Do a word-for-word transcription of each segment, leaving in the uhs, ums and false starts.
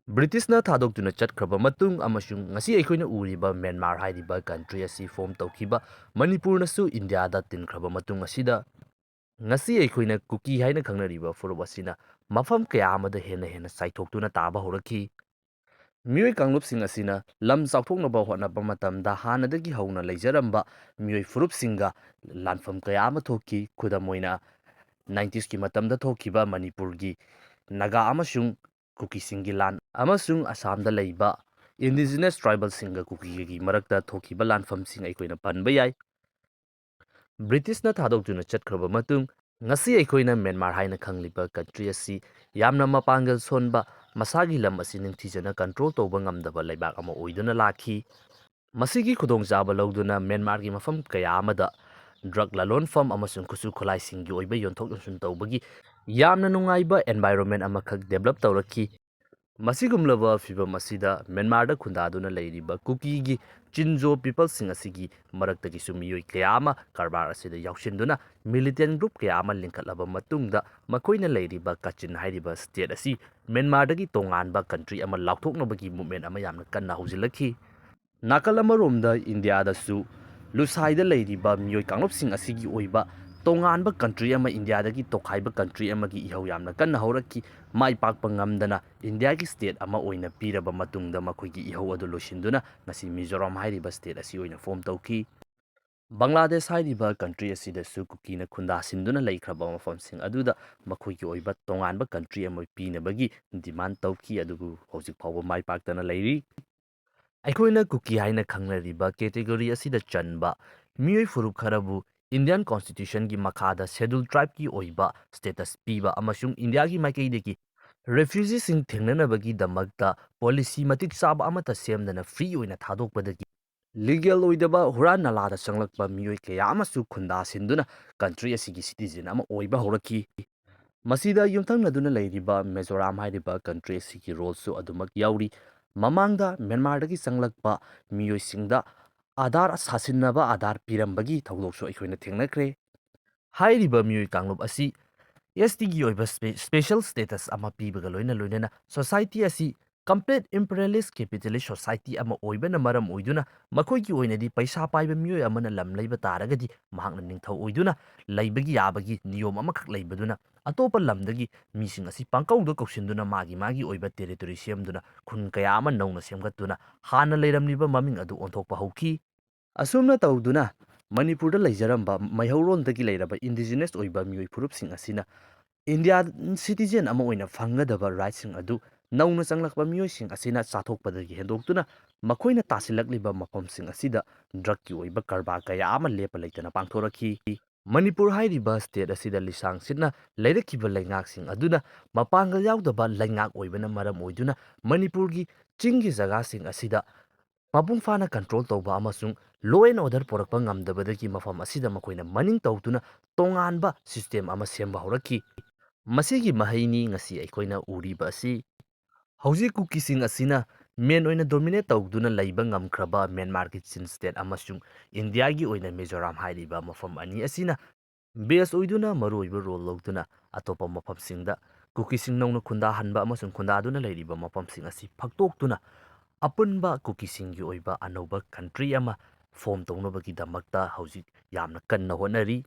ꯕ꯭ꯔꯤꯇꯤꯁꯅ ꯊꯥꯗꯣꯛꯇꯨꯅ ꯆꯠꯈ꯭ꯔꯕ ꯃꯇꯨꯡ ꯑꯃꯁꯨꯡ ꯉꯁꯤ ꯑꯩꯈꯣꯏꯅ ꯎꯔꯤꯕ ꯃ꯭ꯌꯥꯟꯃꯥꯔ ꯍꯥꯏꯔꯤꯕ ꯀꯟꯇ꯭ꯔꯤ ꯑꯁꯤ ꯐꯣꯔꯝ ꯇꯧꯈꯤꯕ, ꯃꯅꯤꯄꯨꯔꯅꯁꯨ ꯏꯟꯗꯤꯌꯥꯗ ꯇꯤꯟꯈ꯭ꯔꯕ ꯃꯇꯨꯡ ꯑꯁꯤꯗ, ꯉꯁꯤ ꯑꯩꯈꯣꯏꯅ ꯀꯨꯀꯤ ꯍꯥꯏꯅ ꯈꯪꯅꯔꯤꯕ ꯐꯨꯔꯨꯞ ꯑꯁꯤꯅ ꯃꯐꯝ ꯀꯌꯥ ꯑꯃꯗ ꯍꯦꯟꯅ ꯍꯦꯟꯅ ꯆꯥꯏꯊꯣꯛꯇꯨꯅ ꯇꯥꯕ ꯍꯧꯔꯛꯈꯤ꯫ ꯃꯤꯑꯣꯏ ꯀꯥꯡꯂꯨꯞꯁꯤꯡ ꯑꯁꯤꯅ ꯂꯝ ꯆꯥꯎꯊꯣꯛꯅꯕ ꯍꯣꯠꯅꯕ ꯃꯇꯝꯗ ꯍꯥꯟꯅꯗꯒꯤ ꯍꯧꯅ ꯂꯩꯖꯔꯝꯕ ꯃꯤꯑꯣꯏ ꯐꯨꯔꯨꯞꯁꯤꯡꯒ ꯂꯥꯟꯐꯝ ꯀꯌꯥ ꯑꯃ ꯊꯣꯛꯈꯤ꯫ ꯈꯨꯗꯝ ꯑꯣꯏꯅ, ꯅꯥꯏꯟꯇꯤꯁꯀꯤ ꯃꯇꯝꯗ ꯊꯣꯛꯈꯤꯕ ꯃꯅꯤꯄꯨꯔꯒꯤ ꯅꯥꯒꯥ ꯑꯃꯁꯨꯡ ꯀꯨꯀꯤꯁꯤꯡꯒꯤ ꯂꯥꯟ ꯑꯃꯁꯨꯡ ꯑꯁꯥꯝꯗ ꯂꯩꯕ indigenous tribalꯁꯤꯡꯒ ꯀꯨꯀꯤꯒꯒꯤ ꯃꯔꯛꯇ ꯊꯣꯛꯈꯤꯕ ꯂꯥꯟꯐꯝꯁꯤꯡ ꯑꯩꯈꯣꯏꯅ ꯄꯟꯕ ꯌꯥꯏ꯫ ꯕ꯭ꯔꯤꯇꯤꯁꯅ ꯊꯥꯗꯣꯛꯇꯨꯅ ꯆꯠꯈ꯭ꯔꯕ ꯃꯇꯨꯡ, ꯉꯁꯤ ꯑꯩꯈꯣꯏꯅ ꯃ꯭ꯌꯥꯟꯃꯥꯔ ꯍꯥꯏꯅ ꯈꯪꯂꯤꯕ ꯀꯟꯇ꯭ꯔꯤ ꯑꯁꯤ ꯌꯥꯝꯅ ꯃꯄꯥꯡꯒꯜ ꯁꯣꯟꯕ, ꯃꯁꯥꯒꯤ ꯂꯝ ꯑꯁꯤ ꯅꯤꯡꯊꯤꯖꯅ ꯀꯟꯇ꯭ꯔꯣꯜ ꯇꯧꯕ ꯉꯝꯗꯕ ꯂꯩꯕꯥꯛ ꯑꯃ ꯑꯣꯏꯗꯨꯅ ꯂꯥꯛꯈꯤ꯫ ꯃꯁꯤꯒꯤ ꯈꯨꯗꯣꯡꯆꯥꯕ ꯂꯧꯗꯨꯅ ꯃ꯭ꯌꯥꯟꯃꯥꯔꯒꯤ ꯃꯐꯝ ꯀꯌꯥ ꯑꯃꯗ ꯗ꯭ꯔꯒ ꯂꯂꯣꯟꯐꯝ ꯑꯃꯁꯨꯡ ꯈꯨꯠꯁꯨ ꯈꯨꯠꯂꯥꯏꯁꯤꯡꯒꯤ ꯑꯣꯏꯕ ꯌꯣꯟꯊꯣꯛ ꯌꯣꯟꯁꯤꯟ ꯇꯧꯕꯒꯤ ꯌꯥꯝꯅ ꯅꯨꯡꯉꯥꯏꯕ environment ꯑꯃꯈꯛ develop ꯇꯧꯔꯛꯈꯤ꯫ ꯃꯁꯤꯒꯨꯝꯂꯕ ꯐꯤꯚꯝ ꯑꯁꯤꯗ ꯃ꯭ꯌꯥꯟꯃꯥꯔꯗ ꯈꯨꯟꯗꯥꯗꯨꯅ ꯂꯩꯔꯤꯕ ꯀꯨꯀꯤꯒꯤ ꯆꯤꯟꯖꯣ peopleꯁꯤꯡ ꯑꯁꯤꯒꯤ ꯃꯔꯛꯇꯒꯤꯁꯨ ꯃꯤꯑꯣꯏ ꯀꯌꯥ ꯑꯃ ꯀꯔꯕꯥꯔ ꯑꯁꯤꯗ ꯌꯥꯎꯁꯤꯟꯗꯨꯅ militant group ꯀꯌꯥ ꯑꯃ ꯂꯤꯡꯈꯠꯂꯕ ꯃꯇꯨꯡꯗ, ꯃꯈꯣꯏꯅ ꯂꯩꯔꯤꯕ ꯀꯥꯆꯤꯟ ꯍꯥꯏꯔꯤꯕ state ꯑꯁꯤ ꯃ꯭ꯌꯥꯟꯃꯥꯔꯗꯒꯤ ꯇꯣꯉꯥꯟꯕ country ꯑꯃ ꯂꯥꯎꯊꯣꯛꯅꯕꯒꯤ movement ꯑꯃ ꯌꯥꯝꯅ ꯀꯟꯅ ꯍꯧꯖꯤꯜꯂꯛꯈꯤ꯫ ꯅꯥꯀꯜ ꯑꯃꯔꯣꯝꯗ ꯏꯟꯗꯤꯌꯥꯗꯁꯨ ꯂꯨꯁꯥꯏꯗ ꯂꯩꯔꯤꯕ ꯃꯤꯑꯣꯏ ꯀꯥꯡꯂꯨꯞꯁꯤꯡ ꯑꯁꯤꯒꯤ ꯑꯣꯏꯕ ꯇꯣꯉꯥꯟꯕ country ꯑꯃ, ꯏꯟꯗꯤꯌꯥꯗꯒꯤ ꯇꯣꯈꯥꯏꯕ country ꯑꯃꯒꯤ ꯏꯍꯧ ꯌꯥꯝꯅ ꯀꯟꯅ ꯍꯧꯔꯛꯈꯤ꯫ ꯃꯥꯏ ꯄꯥꯛꯄ ꯉꯝꯗꯅ ꯏꯟꯗꯤꯌꯥꯒꯤ state ꯑꯃ ꯑꯣꯏꯅ ꯄꯤꯔꯕ ꯃꯇꯨꯡꯗ ꯃꯈꯣꯏꯒꯤ ꯏꯍꯧ ꯑꯗꯨ ꯂꯣꯏꯁꯤꯟꯗꯨꯅ ꯉꯁꯤ ꯃꯤꯖꯣꯔꯥꯝ ꯍꯥꯏꯔꯤꯕ state ꯑꯁꯤ ꯑꯣꯏꯅ form ꯇꯧꯈꯤ꯫ ꯕꯪꯒ꯭ꯂꯥꯗꯦꯁ ꯍꯥꯏꯔꯤꯕ country ꯑꯁꯤꯗꯁꯨ ꯀꯨꯀꯤꯅ ꯈꯨꯟꯗꯥꯁꯤꯟꯗꯨꯅ ꯂꯩꯈ꯭ꯔꯕ ꯃꯐꯝꯁꯤꯡ ꯑꯗꯨꯗ ꯃꯈꯣꯏꯒꯤ ꯑꯣꯏꯕ ꯇꯣꯉꯥꯟꯕ country ꯑꯃ ꯄꯤꯅꯕꯒꯤ demand ꯇꯧꯈꯤ, ꯑꯗꯨꯕꯨ ꯍꯧꯖꯤꯛ ꯐꯥꯎꯕ ꯃꯥꯏ ꯄꯥꯛꯇꯅ ꯂꯩꯔꯤ꯫ ꯑꯩꯈꯣꯏꯅ ꯀꯨꯀꯤ ꯍꯥꯏꯅ ꯈꯪꯅꯔꯤꯕ category ꯑꯁꯤꯗ ꯆꯟꯕ ꯃꯤꯑꯣꯏ ꯐꯨꯔꯨꯞ ꯈꯔꯕꯨ Indian Constitutionꯒꯤ ꯃꯈꯥꯗ Scheduled Tribeꯀꯤ ꯑꯣꯏꯕ status ꯄꯤꯕ ꯑꯃꯁꯨꯡ ꯏꯟꯗꯤꯌꯥꯒꯤ ꯃꯥꯏꯀꯩꯗꯒꯤ refugeeꯁꯤꯡ ꯊꯦꯡꯅꯅꯕꯒꯤꯗꯃꯛꯇ policy ꯃꯇꯤꯛ ꯆꯥꯕ ꯑꯃꯠꯇ ꯁꯦꯝꯗꯅ free ꯑꯣꯏꯅ ꯊꯥꯗꯣꯛꯄꯗꯒꯤ legal ꯑꯣꯏꯗꯕ ꯍꯨꯔꯥꯟ ꯅꯂꯥꯗ ꯆꯪꯂꯛꯄ ꯃꯤꯑꯣꯏ ꯀꯌꯥ ꯑꯃꯁꯨ ꯈꯨꯟꯗꯥꯁꯤꯟꯗꯨꯅ country ꯑꯁꯤꯒꯤ citizen ꯑꯃ ꯑꯣꯏꯕ ꯍꯧꯔꯛꯈꯤ꯫ ꯃꯁꯤꯗ ꯌꯨꯝꯊꯪꯅꯗꯨꯅ ꯂꯩꯔꯤꯕ ꯃꯤꯖꯣꯔꯥꯝ ꯍꯥꯏꯔꯤꯕ country ꯑꯁꯤꯒꯤ roleꯁꯨ ꯑꯗꯨꯃꯛ ꯌꯥꯎꯔꯤ꯫ ꯃꯃꯥꯡꯗ ꯃ꯭ꯌꯥꯟꯃꯥꯔꯗꯒꯤ ꯆꯪꯂꯛꯄ ꯃꯤꯑꯣꯏꯁꯤꯡꯗ ꯑꯥꯙꯥꯔ ꯁꯥꯁꯤꯟꯅꯕ ꯑꯥꯙꯥꯔ ꯄꯤꯔꯝꯕꯒꯤ ꯊꯧꯗꯣꯛꯁꯨ ꯑꯩꯈꯣꯏꯅ ꯊꯦꯡꯅꯈ꯭ꯔꯦ꯫ ꯍꯥꯏꯔꯤꯕ ꯃꯤꯑꯣꯏ ꯀꯥꯡꯂꯨꯞ ꯑꯁꯤ STꯒꯤ ꯑꯣꯏꯕ spe-, special status ꯑꯃ ꯄꯤꯕꯒ ꯂꯣꯏꯅ ꯂꯣꯏꯅꯅ society ꯑꯁꯤ complete imperialist capitalist society ꯑꯃ ꯑꯣꯏꯕꯅ ꯃꯔꯝ ꯑꯣꯏꯗꯨꯅ ꯃꯈꯣꯏꯒꯤ ꯑꯣꯏꯅꯗꯤ ꯄꯩꯁꯥ ꯄꯥꯏꯕ ꯃꯤꯑꯣꯏ ꯑꯃꯅ ꯂꯝ ꯂꯩꯕ ꯇꯥꯔꯒꯗꯤ ꯃꯍꯥꯛꯅ ꯅꯤꯡꯊꯧ ꯑꯣꯏꯗꯨꯅ ꯂꯩꯕꯒꯤ ꯌꯥꯕꯒꯤ ꯅꯤꯌꯣꯝ ꯑꯃꯈꯛ ꯂꯩꯕꯗꯨꯅ ꯑꯇꯣꯞꯄ ꯂꯝꯗꯒꯤ ꯃꯤꯁꯤꯡ ꯑꯁꯤ ꯄꯪꯀꯧꯗ ꯀꯧꯁꯤꯟꯗꯨꯅ ꯃꯥꯒꯤ ꯃꯥꯒꯤ ꯑꯣꯏꯕ territory ꯁꯦꯝꯗꯨꯅ ꯈꯨꯟ ꯀꯌꯥ ꯑꯃ ꯅꯧꯅ ꯁꯦꯝꯒꯠꯇꯨꯅ ꯍꯥꯟꯅ ꯂꯩꯔꯝꯂꯤꯕ ꯃꯃꯤꯡ ꯑꯗꯨ ꯑꯣꯟꯊꯣꯛꯄ ꯍꯧꯈꯤ꯫ ꯑꯁꯨꯝꯅ ꯇꯧꯗꯨꯅ ꯃꯅꯤꯄꯨꯔꯗ ꯂꯩꯖꯔꯝꯕ ꯃꯩꯍꯧꯔꯣꯟꯗꯒꯤ ꯂꯩꯔꯕ indigenous ꯑꯣꯏꯕ ꯃꯤꯑꯣꯏ ꯐꯨꯔꯨꯞꯁꯤꯡ ꯑꯁꯤꯅ Indian citizen ꯑꯃ ꯑꯣꯏꯅ ꯐꯪꯒꯗꯕ rightꯁꯤꯡ ꯑꯗꯨ ꯅꯧꯅ ꯆꯪꯂꯛꯄ ꯃꯤꯑꯣꯏꯁꯤꯡ ꯑꯁꯤꯅ ꯆꯥꯊꯣꯛꯄꯗꯒꯤ ꯍꯦꯟꯗꯣꯛꯇꯨꯅ ꯃꯈꯣꯏꯅ ꯇꯥꯁꯤꯜꯂꯛꯂꯤꯕ ꯃꯐꯝꯁꯤꯡ ꯑꯁꯤꯗ drugꯀꯤ ꯑꯣꯏꯕ ꯀꯔꯕꯥꯔ ꯀꯌꯥ ꯑꯃ ꯂꯦꯞꯄ ꯂꯩꯇꯅ ꯄꯥꯡꯊꯣꯔꯛꯈꯤ꯫ ꯃꯅꯤꯄꯨꯔ ꯍꯥꯏꯔꯤꯕ state ꯑꯁꯤꯗ ꯂꯤꯁꯥꯡ ꯁꯤꯠꯅ ꯂꯩꯔꯛꯈꯤꯕ ꯂꯩꯉꯥꯛꯁꯤꯡ ꯑꯗꯨꯅ ꯃꯄꯥꯡꯒꯜ ꯌꯥꯎꯗꯕ ꯂꯩꯉꯥꯛ ꯑꯣꯏꯕꯅ ꯃꯔꯝ ꯑꯣꯏꯗꯨꯅ ꯃꯅꯤꯄꯨꯔꯒꯤ ꯆꯤꯡꯒꯤ ꯖꯒꯥꯁꯤꯡ ꯑꯁꯤꯗ ꯃꯄꯨꯡ ꯐꯥꯅ control ꯇꯧꯕ ꯑꯃꯁꯨꯡ law and order ꯄꯨꯔꯛꯄ ꯉꯝꯗꯕꯗꯒꯤ ꯃꯐꯝ ꯑꯁꯤꯗ ꯃꯈꯣꯏꯅ ꯃꯅꯤꯡ ꯇꯧꯗꯨꯅ ꯇꯣꯉꯥꯟꯕ system ꯑꯃ ꯁꯦꯝꯕ ꯍꯧꯔꯛꯈꯤ꯫ ꯃꯁꯤꯒꯤ ꯃꯍꯩꯅꯤ ꯉꯁꯤ ꯑꯩꯈꯣꯏꯅ ꯎꯔꯤꯕ ꯑꯁꯤ꯫ ꯍꯧꯖꯤꯛ ꯀꯨꯀꯤꯁꯤꯡ ꯑꯁꯤꯅ main ꯑꯣꯏꯅ dominate ꯇꯧꯗꯨꯅ ꯂꯩꯕ ꯉꯝꯈ꯭ꯔꯕ ꯃ꯭ꯌꯥꯟꯃꯥꯔꯒꯤ ꯆꯤꯟ state ꯑꯃꯁꯨꯡ ꯏꯟꯗꯤꯌꯥꯒꯤ ꯑꯣꯏꯅ ꯃꯤꯖꯣꯔꯥꯝ ꯍꯥꯏꯔꯤꯕ ꯃꯐꯝ ꯑꯅꯤ ꯑꯁꯤꯅ base ꯑꯣꯏꯗꯨꯅ ꯃꯔꯨꯑꯣꯏꯕ role ꯂꯧꯗꯨꯅ ꯑꯇꯣꯞꯄ ꯃꯐꯝꯁꯤꯡꯗ ꯀꯨꯀꯤꯁꯤꯡ ꯅꯧꯅ ꯈꯨꯟꯗꯥꯍꯟꯕ ꯑꯃꯁꯨꯡ ꯈꯨꯟꯗꯥꯗꯨꯅ ꯂꯩꯔꯤꯕ ꯃꯐꯝꯁꯤꯡ ꯑꯁꯤ ꯐꯛꯇꯣꯛꯇꯨꯅ ꯑꯄꯨꯟꯕ ꯀꯨꯀꯤꯁꯤꯡꯒꯤ ꯑꯣꯏꯕ ꯑꯅꯧꯕ country ꯑꯃ form ꯇꯧꯅꯕꯒꯤꯗꯃꯛꯇ ꯍꯧꯖꯤꯛ ꯌꯥꯝꯅ ꯀꯟꯅ ꯍꯣꯠꯅꯔꯤ꯫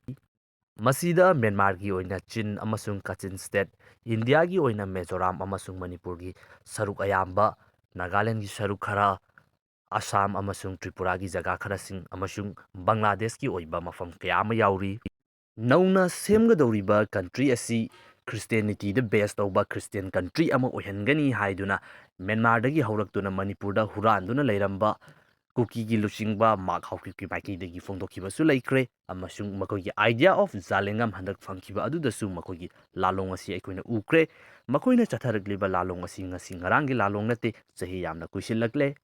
ꯃꯁꯤꯗ ꯃ꯭ꯌꯥꯟꯃꯥꯔꯒꯤ ꯑꯣꯏꯅ ꯆꯤꯟ ꯑꯃꯁꯨꯡ ꯀꯥꯆꯤꯟ state, ꯏꯟꯗꯤꯌꯥꯒꯤ ꯑꯣꯏꯅ ꯃꯤꯖꯣꯔꯥꯝ ꯑꯃꯁꯨꯡ ꯃꯅꯤꯄꯨꯔꯒꯤ ꯁꯔꯨꯛ ꯑꯌꯥꯝꯕ, ꯅꯥꯒꯥꯂꯦꯟꯒꯤ ꯁꯔꯨꯛ ꯈꯔ, ꯑꯁꯥꯝ ꯑꯃꯁꯨꯡ ꯇ꯭ꯔꯤꯄꯨꯔꯥꯒꯤ ꯖꯒꯥ ꯈꯔꯁꯤꯡ ꯑꯃꯁꯨꯡ ꯕꯪꯒ꯭ꯂꯥꯗꯦꯁꯀꯤ ꯑꯣꯏꯕ ꯃꯐꯝ ꯀꯌꯥ ꯑꯃ ꯌꯥꯎꯔꯤ꯫ ꯅꯧꯅ ꯁꯦꯝꯒꯗꯧꯔꯤꯕ country ꯑꯁꯤ Christianityꯗ base ꯇꯧꯕ Christian country ꯑꯃ ꯑꯣꯏꯍꯟꯒꯅꯤ ꯍꯥꯏꯗꯨꯅ ꯃ꯭ꯌꯥꯟꯃꯥꯔꯗꯒꯤ ꯍꯧꯔꯛꯇꯨꯅ ꯃꯅꯤꯄꯨꯔꯗ ꯍꯨꯔꯥꯟꯗꯨꯅ ꯂꯩꯔꯝꯕ ꯀꯨꯀꯤꯒꯤ ꯂꯨꯆꯤꯡꯕ ꯃꯥꯛ ꯍꯥꯎꯀꯤꯞꯀꯤ ꯃꯥꯏꯀꯩꯗꯒꯤ ꯐꯣꯡꯗꯣꯛꯈꯤꯕꯁꯨ ꯂꯩꯈ꯭ꯔꯦ, ꯑꯃꯁꯨꯡ ꯃꯈꯣꯏꯒꯤ idea of ꯖꯥꯂꯦꯡꯉꯝ ꯍꯟꯗꯛ ꯐꯪꯈꯤꯕ ꯑꯗꯨꯗꯁꯨ ꯃꯈꯣꯏꯒꯤ ꯂꯥꯂꯣꯡ ꯑꯁꯤ ꯑꯩꯈꯣꯏꯅ ꯎꯈ꯭ꯔꯦ꯫ ꯃꯈꯣꯏꯅ ꯆꯠꯊꯔꯛꯂꯤꯕ ꯂꯥꯂꯣꯡ ꯑꯁꯤ ꯉꯁꯤ ꯉꯔꯥꯡꯒꯤ ꯂꯥꯂꯣꯡ ꯅꯠꯇꯦ, ꯆꯍꯤ ꯌꯥꯝꯅ ꯀꯨꯏꯁꯤꯜꯂꯛꯂꯦ꯫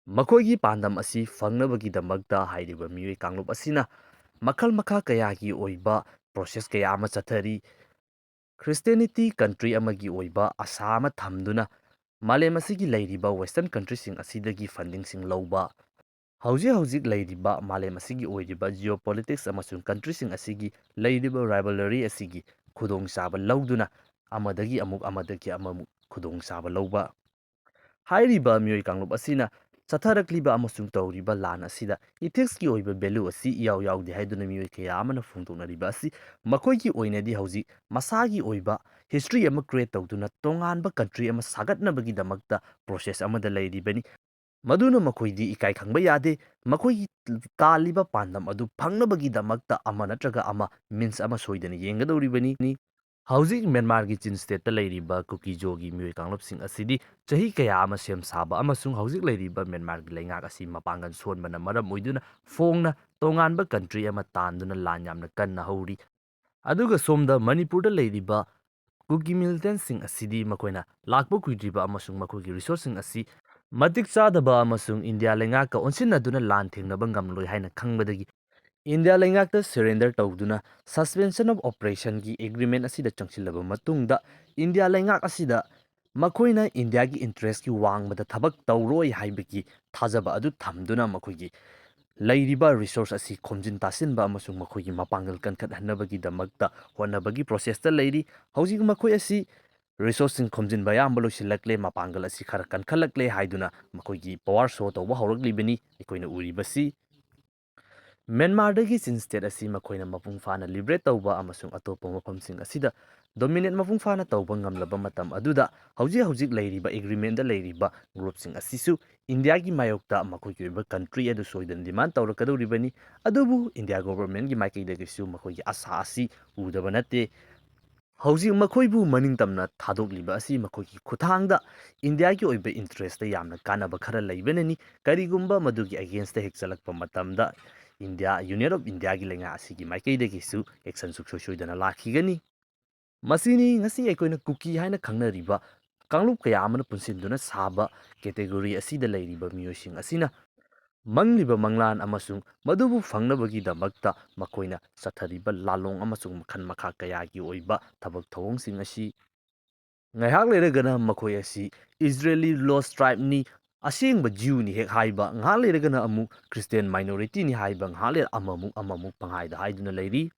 ꯃꯈꯣꯏꯒꯤ ꯄꯥꯟꯗꯝ ꯑꯁꯤ ꯐꯪꯅꯕꯒꯤꯗꯃꯛꯇ ꯍꯥꯏꯔꯤꯕ ꯃꯤꯑꯣꯏ ꯀꯥꯡꯂꯨꯞ ꯑꯁꯤꯅ ꯃꯈꯜ ꯃꯈꯥ ꯀꯌꯥꯒꯤ ꯑꯣꯏꯕ process ꯀꯌꯥ ꯑꯃ ꯆꯠꯊꯔꯤ꯫ Christianity country ꯑꯃꯒꯤ ꯑꯣꯏꯕ ꯑꯁꯥ ꯑꯃ ꯊꯝꯗꯨꯅ ꯃꯥꯂꯦꯝ ꯑꯁꯤꯒꯤ ꯂꯩꯔꯤꯕ Western countryꯁꯤꯡ ꯑꯁꯤꯗꯒꯤ fundingꯁꯤꯡ ꯂꯧꯕ, ꯍꯧꯖꯤꯛ ꯍꯧꯖꯤꯛ ꯂꯩꯔꯤꯕ ꯃꯥꯂꯦꯝ ꯑꯁꯤꯒꯤ ꯑꯣꯏꯔꯤꯕ geopolitics ꯑꯃꯁꯨꯡ countryꯁꯤꯡ ꯑꯁꯤꯒꯤ ꯂꯩꯔꯤꯕ rivalry ꯑꯁꯤꯒꯤ ꯈꯨꯗꯣꯡꯆꯥꯕ ꯂꯧꯗꯨꯅ ꯑꯃꯗꯒꯤ ꯑꯃꯨꯛ ꯑꯃꯗꯒꯤ ꯑꯃꯃꯨꯛ ꯈꯨꯗꯣꯡꯆꯥꯕ ꯂꯧꯕ꯫ ꯍꯥꯏꯔꯤꯕ ꯃꯤꯑꯣꯏ ꯀꯥꯡꯂꯨꯞ ꯑꯁꯤꯅ ꯆꯠꯊꯔꯛꯂꯤꯕ ꯑꯃꯁꯨꯡ ꯇꯧꯔꯤꯕ ꯂꯥꯟ ꯑꯁꯤꯗ ethicsꯀꯤ ꯑꯣꯏꯕ value ꯑꯁꯤ ꯏꯌꯥꯎ ꯌꯥꯎꯗꯦ ꯍꯥꯏꯗꯨꯅ ꯃꯤꯑꯣꯏ ꯀꯌꯥ ꯑꯃꯅ ꯐꯣꯡꯗꯣꯛꯅꯔꯤꯕ ꯑꯁꯤ ꯃꯈꯣꯏꯒꯤ ꯑꯣꯏꯅꯗꯤ ꯍꯧꯖꯤꯛ ꯃꯁꯥꯒꯤ ꯑꯣꯏꯕ history ꯑꯃ create ꯇꯧꯗꯨꯅ ꯇꯣꯉꯥꯟꯕ country ꯑꯃ ꯁꯥꯒꯠꯅꯕꯒꯤꯗꯃꯛꯇ process ꯑꯃꯗ ꯂꯩꯔꯤꯕꯅꯤ꯫ ꯃꯗꯨꯅ ꯃꯈꯣꯏꯗꯤ ꯏꯀꯥꯏ ꯈꯪꯕ ꯌꯥꯗꯦ꯫ ꯃꯈꯣꯏꯒꯤ ꯇꯥꯜꯂꯤꯕ ꯄꯥꯟꯗꯝ ꯑꯗꯨ ꯐꯪꯅꯕꯒꯤꯗꯃꯛꯇ ꯑꯃ ꯅꯠꯇ꯭ꯔꯒ ꯑꯃ means ꯑꯃ ꯁꯣꯏꯗꯅ ꯌꯦꯡꯒꯗꯧꯔꯤꯕꯅꯤ꯫ ꯍꯧꯖꯤꯛ ꯃ꯭ꯌꯥꯟꯃꯥꯔꯒꯤ ꯆꯤꯟ stateꯇ ꯂꯩꯔꯤꯕ ꯀꯨꯀꯤꯖꯣꯒꯤ ꯃꯤꯑꯣꯏ ꯀꯥꯡꯂꯨꯞꯁꯤꯡ ꯑꯁꯤꯗꯤ ꯆꯍꯤ ꯀꯌꯥ ꯑꯃ ꯁꯦꯝ ꯁꯥꯕ ꯑꯃꯁꯨꯡ ꯍꯧꯖꯤꯛ ꯂꯩꯔꯤꯕ ꯃ꯭ꯌꯥꯟꯃꯥꯔꯒꯤ ꯂꯩꯉꯥꯛ ꯑꯁꯤ ꯃꯄꯥꯡꯒꯜ ꯁꯣꯟꯕꯅ ꯃꯔꯝ ꯑꯣꯏꯗꯨꯅ ꯐꯣꯡꯅ ꯇꯣꯉꯥꯟꯕ country ꯑꯃ ꯇꯥꯟꯗꯨꯅ ꯂꯥꯟ ꯌꯥꯝꯅ ꯀꯟꯅ ꯍꯧꯔꯤ꯫ ꯑꯗꯨꯒ ꯁꯣꯝꯗ ꯃꯅꯤꯄꯨꯔꯗ ꯂꯩꯔꯤꯕ ꯀꯨꯀꯤ militantꯁꯤꯡ ꯑꯁꯤꯗꯤ ꯃꯈꯣꯏꯅ ꯂꯥꯛꯄ ꯀꯨꯏꯗ꯭ꯔꯤꯕ ꯑꯃꯁꯨꯡ ꯃꯈꯣꯏꯒꯤ resourceꯁꯤꯡ ꯑꯁꯤ ꯃꯇꯤꯛ ꯆꯥꯗꯕ ꯑꯃꯁꯨꯡ ꯏꯟꯗꯤꯌꯥ ꯂꯩꯉꯥꯛꯀ ꯑꯣꯟꯁꯤꯟꯅꯗꯨꯅ ꯂꯥꯟ ꯊꯦꯡꯅꯕ ꯉꯝꯂꯣꯏ ꯍꯥꯏꯅ ꯈꯪꯕꯗꯒꯤ ꯏꯟꯗꯤꯌꯥ ꯂꯩꯉꯥꯛꯇ surrender ꯇꯧꯗꯨꯅ suspension of operationꯒꯤ agreement ꯑꯁꯤꯗ ꯆꯪꯁꯤꯜꯂꯕ ꯃꯇꯨꯡꯗ ꯏꯟꯗꯤꯌꯥ ꯂꯩꯉꯥꯛ ꯑꯁꯤꯗ ꯃꯈꯣꯏꯅ ꯏꯟꯗꯤꯌꯥꯒꯤ interestꯀꯤ ꯋꯥꯡꯃꯗ ꯊꯕꯛ ꯇꯧꯔꯣꯏ ꯍꯥꯏꯕꯒꯤ ꯊꯥꯖꯕ ꯑꯗꯨ ꯊꯝꯗꯨꯅ ꯃꯈꯣꯏꯒꯤ ꯂꯩꯔꯤꯕ resource ꯑꯁꯤ ꯈꯣꯝꯖꯤꯟ ꯇꯥꯁꯤꯟꯕ ꯑꯃꯁꯨꯡ ꯃꯈꯣꯏꯒꯤ ꯃꯄꯥꯡꯒꯜ ꯀꯟꯈꯠꯍꯟꯅꯕꯒꯤꯗꯃꯛꯇ ꯍꯣꯠꯅꯕꯒꯤ processꯇ ꯂꯩꯔꯤ꯫ ꯍꯧꯖꯤꯛ ꯃꯈꯣꯏ ꯑꯁꯤ resourceꯁꯤꯡ ꯈꯣꯝꯖꯤꯟꯕ ꯑꯌꯥꯝꯕ ꯂꯣꯏꯁꯤꯜꯂꯛꯂꯦ, ꯃꯄꯥꯡꯒꯜ ꯑꯁꯤ ꯈꯔ ꯀꯟꯈꯠꯂꯛꯂꯦ ꯍꯥꯏꯗꯨꯅ ꯃꯈꯣꯏꯒꯤ power show ꯇꯧꯕ ꯍꯧꯔꯛꯂꯤꯕꯅꯤ ꯑꯩꯈꯣꯏꯅ ꯎꯔꯤꯕꯁꯤ꯫ ꯃ꯭ꯌꯥꯟꯃꯥꯔꯗꯒꯤ ꯆꯤꯟ state ꯑꯁꯤ ꯃꯈꯣꯏꯅ ꯃꯄꯨꯡ ꯐꯥꯅ liberate ꯇꯧꯕ ꯑꯃꯁꯨꯡ ꯑꯇꯣꯞꯄ ꯃꯐꯝꯁꯤꯡ ꯑꯁꯤꯗ dominate ꯃꯄꯨꯡ ꯐꯥꯅ ꯇꯧꯕ ꯉꯝꯂꯕ ꯃꯇꯝ ꯑꯗꯨꯗ ꯍꯧꯖꯤꯛ ꯍꯧꯖꯤꯛ ꯂꯩꯔꯤꯕ agreementꯗ ꯂꯩꯔꯤꯕ groupꯁꯤꯡ ꯑꯁꯤꯁꯨ ꯏꯟꯗꯤꯌꯥꯒꯤ ꯃꯥꯌꯣꯛꯇ ꯃꯈꯣꯏꯒꯤ ꯑꯣꯏꯕ country ꯑꯗꯨ ꯁꯣꯏꯗꯅ demand ꯇꯧꯔꯛꯀꯗꯧꯔꯤꯕꯅꯤ꯫ ꯑꯗꯨꯕꯨ ꯏꯟꯗꯤꯌꯥ governmentꯀꯤ ꯃꯥꯏꯀꯩꯗꯒꯤꯁꯨ ꯃꯈꯣꯏꯒꯤ ꯑꯁꯥ ꯑꯁꯤ ꯎꯗꯕ ꯅꯠꯇꯦ꯫ ꯍꯧꯖꯤꯛ ꯃꯈꯣꯏꯕꯨ ꯃꯅꯤꯡ ꯇꯝꯅ ꯊꯥꯗꯣꯛꯂꯤꯕ ꯑꯁꯤ ꯃꯈꯣꯏꯒꯤ ꯈꯨꯠꯊꯥꯡꯗ ꯏꯟꯗꯤꯌꯥꯒꯤ ꯑꯣꯏꯕ interestꯇ ꯌꯥꯝꯅ ꯀꯥꯟꯅꯕ ꯈꯔ ꯂꯩꯕꯅꯅꯤ꯫ ꯀꯔꯤꯒꯨꯝꯕ ꯃꯗꯨꯒꯤ againstꯇ ꯍꯦꯛ ꯆꯠꯂꯛꯄ ꯃꯇꯝꯗ ꯏꯟꯗꯤꯌꯥ, Union of Indiaꯒꯤ ꯂꯩꯉꯥꯛ ꯑꯁꯤꯒꯤ ꯃꯥꯏꯀꯩꯗꯒꯤꯁꯨ action ꯁꯨꯡꯁꯣꯏ ꯁꯣꯏꯗꯅ ꯂꯥꯛꯈꯤꯒꯅꯤ꯫ ꯃꯁꯤꯅꯤ ꯉꯁꯤ ꯑꯩꯈꯣꯏꯅ ꯀꯨꯀꯤ ꯍꯥꯏꯅ ꯈꯪꯅꯔꯤꯕ ꯀꯥꯡꯂꯨꯞ ꯀꯌꯥ ꯑꯃꯅ ꯄꯨꯟꯁꯤꯟꯗꯨꯅ ꯁꯥꯕ category ꯑꯁꯤꯗ ꯂꯩꯔꯤꯕ ꯃꯤꯑꯣꯏꯁꯤꯡ ꯑꯁꯤꯅ ꯃꯪꯂꯤꯕ ꯃꯪꯂꯥꯟ ꯑꯃꯁꯨꯡ ꯃꯗꯨꯕꯨ ꯐꯪꯅꯕꯒꯤꯗꯃꯛꯇ ꯃꯈꯣꯏꯅ ꯆꯠꯊꯔꯤꯕ ꯂꯥꯂꯣꯡ ꯑꯃꯁꯨꯡ ꯃꯈꯜ ꯃꯈꯥ ꯀꯌꯥꯒꯤ ꯑꯣꯏꯕ ꯊꯕꯛ ꯊꯧꯑꯣꯡꯁꯤꯡ ꯑꯁꯤ꯫ ꯉꯥꯏꯍꯥꯛ ꯂꯩꯔꯒꯅ ꯃꯈꯣꯏ ꯑꯁꯤ Israeli lost tribeꯅꯤ, ꯑꯁꯦꯡꯕ Jewꯅꯤ ꯍꯦꯛ ꯍꯥꯏꯕ, ꯉꯥꯏꯍꯥꯛ ꯂꯩꯔꯒꯅ ꯑꯃꯨꯛ Christian minorityꯅꯤ ꯍꯥꯏꯕ, ꯉꯥꯏꯍꯥꯛ ꯂꯩꯔ ꯑꯃꯃꯨꯛ ꯑꯃꯃꯨꯛ ꯄꯪꯍꯥꯏꯗ ꯍꯥꯏꯗꯨꯅ ꯂꯩꯔꯤ꯫